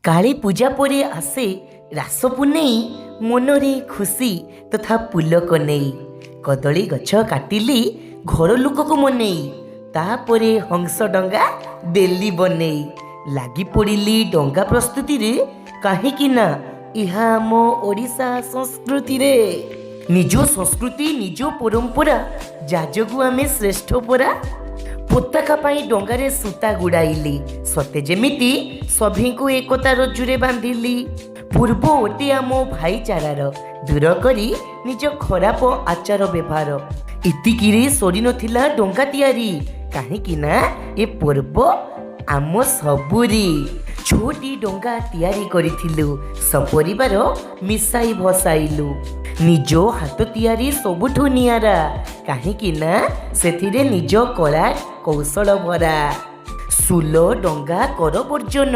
କାଳୀ ପୂଜା ପରେ ଆସେ ରାସ ପୁନେଇ, ମନରେ ଖୁସି ତଥା ପୁଲକ ନେଇ। କଦଳୀ ଗଛ କାଟିଲି ଘର ଲୋକକୁ ମନେଇ, ତାପରେ ହଂସ ଡଙ୍ଗା ଦେଲି ବନେଇ। ଲାଗି ପଡ଼ିଲି ଡଙ୍ଗା ପ୍ରସ୍ତୁତିରେ, କାହିଁକି ନା ଏହା ଆମ ଓଡ଼ିଶା ସଂସ୍କୃତିରେ। ନିଜ ସଂସ୍କୃତି, ନିଜ ପରମ୍ପରା, ଯା ଯୋଗୁଁ ଆମେ ଶ୍ରେଷ୍ଠ ପରା। ପତାକା ପାଇଁ ଡଙ୍ଗାରେ ସୂତା ଗୁଡ଼ାଇଲି, ସତେ ଯେମିତି ସଭିଙ୍କୁ ଏକତା ରଜ୍ଜୁରେ ବାନ୍ଧିଲି। ପୂର୍ବ ଅଟେ ଆମ ଭାଇଚାରାର, ଦୂର କରି ନିଜ ଖରାପ ଆଚାର ବ୍ୟବହାର। ଏତିକିରେ ସରିନଥିଲା ଡଙ୍ଗା ତିଆରି, କାହିଁକି ନା ଏ ପର୍ବ ଆମ ସବୁରି। ଛଅଟି ଡଙ୍ଗା ତିଆରି କରିଥିଲୁ, ସପରିବାର ମିଶାଇ ଭସାଇଲୁ। ନିଜ ହାତ ତିଆରି ସବୁଠୁ ନିଆରା, କାହିଁକି ନା ସେଥିରେ ନିଜ କଳା କୌଶଳ ଭରା। ସୁଲ ଡଙ୍ଗା କର ବର୍ଜନ,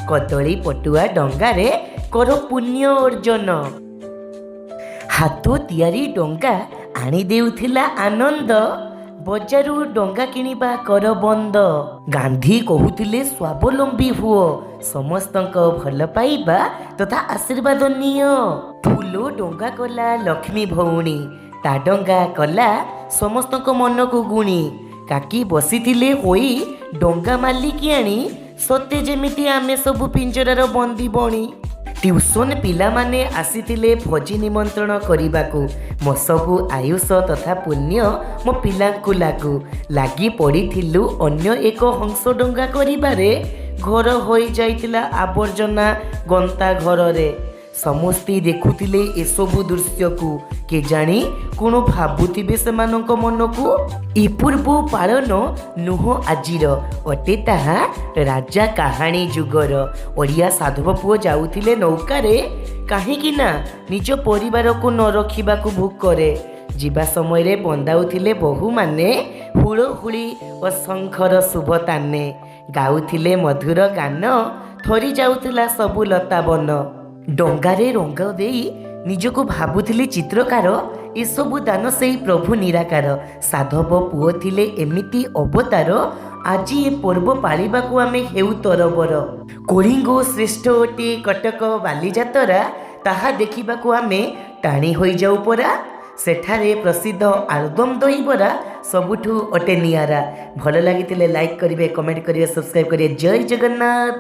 କଦଳୀ ପଟୁଆ ଡଙ୍ଗାରେ କର ପୁଣ୍ୟ ଅର୍ଜନ। ହାତ ତିଆରି ଡଙ୍ଗା ଆଣି ଦେଉଥିଲା ଆନନ୍ଦ, ବଜାରରୁ ଡଙ୍ଗା କିଣିବା କର ବନ୍ଦ। ଗାନ୍ଧୀ କହୁଥିଲେ ସ୍ୱାବଲମ୍ବୀ ହୁଅ, ସମସ୍ତଙ୍କ ଭଲ ପାଇବା ତଥା ଆଶୀର୍ବାଦ ନିଅ। ଫୁଲ ଡଙ୍ଗା କଲା ଲକ୍ଷ୍ମୀ ଭଉଣୀ, ତା ଡଙ୍ଗା କଲା ସମସ୍ତଙ୍କ ମନକୁ ଗୁଣି। କାକି ବସିଥିଲେ ହୋଇ ଡଙ୍ଗା ମାଲିକିଆଣି, ସତେ ଯେମିତି ଆମେ ସବୁ ପିଞ୍ଜରାର ବନ୍ଦୀ ବଣି। ଟ୍ୟୁସନ ପିଲାମାନେ ଆସିଥିଲେ ଭୋଜି ନିମନ୍ତ୍ରଣ କରିବାକୁ, ମୋ ସବୁ ଆୟୁଷ ତଥା ପୁଣ୍ୟ ମୋ ପିଲାଙ୍କୁ ଲାଗୁ। ଲାଗି ପଡ଼ିଥିଲୁ ଅନ୍ୟ ଏକ ହଂସ ଡଙ୍ଗା କରିବାରେ, ଘର ହୋଇଯାଇଥିଲା ଆବର୍ଜନା ଗନ୍ତା ଘରରେ। ସମସ୍ତେ ଦେଖୁଥିଲେ ଏସବୁ ଦୃଶ୍ୟକୁ, କେଜାଣି କ'ଣ ଭାବୁଥିବେ ସେମାନଙ୍କ ମନକୁ। ଏ ପୂର୍ବ ପାଳନ ନୁହଁ ଆଜିର, ଅଟେ ତାହା ରାଜା କାହାଣୀ ଯୁଗର। ଓଡ଼ିଆ ସାଧବ ପୁଅ ଯାଉଥିଲେ ନୌକାରେ, କାହିଁକି ନା ନିଜ ପରିବାରକୁ ନ ରଖିବାକୁ ଭୋକରେ। ଯିବା ସମୟରେ ବନ୍ଦାଉଥିଲେ ବୋହୂମାନେ ହୁଳହୁଳି ଓ ଶଙ୍ଖର ଶୁଭ ତାନେ, ଗାଉଥିଲେ ମଧୁର ଗାନ, ଥରି ଯାଉଥିଲା ସବୁ ଲତା ବନ। ଡଙ୍ଗାରେ ରଙ୍ଗ ଦେଇ ନିଜକୁ ଭାବୁଥିଲି ଚିତ୍ରକାର, ଏସବୁ ଦାନ ସେଇ ପ୍ରଭୁ ନିରାକାର। ସାଧବ ପୁଅ ଥିଲେ ଏମିତି ଅବତାର, ଆଜି ଏ ପର୍ବ ପାଳିବାକୁ ଆମେ ହେଉ ତରବର। କଳିଙ୍ଗ ଶ୍ରେଷ୍ଠ ଅଟେ କଟକ ବାଲିଯାତ୍ରା, ତାହା ଦେଖିବାକୁ ଆମେ ଟାଣି ହୋଇଯାଉ ପରା। ସେଠାରେ ପ୍ରସିଦ୍ଧ ଆଳୁଦମ ଦହିବରା ସବୁଠୁ ଅଟେ ନିଆରା। ଭଲ ଲାଗିଥିଲେ ଲାଇକ୍ କରିବେ, କମେଣ୍ଟ କରିବେ, ସବସ୍କ୍ରାଇବ୍ କରିବେ। ଜୟ ଜଗନ୍ନାଥ।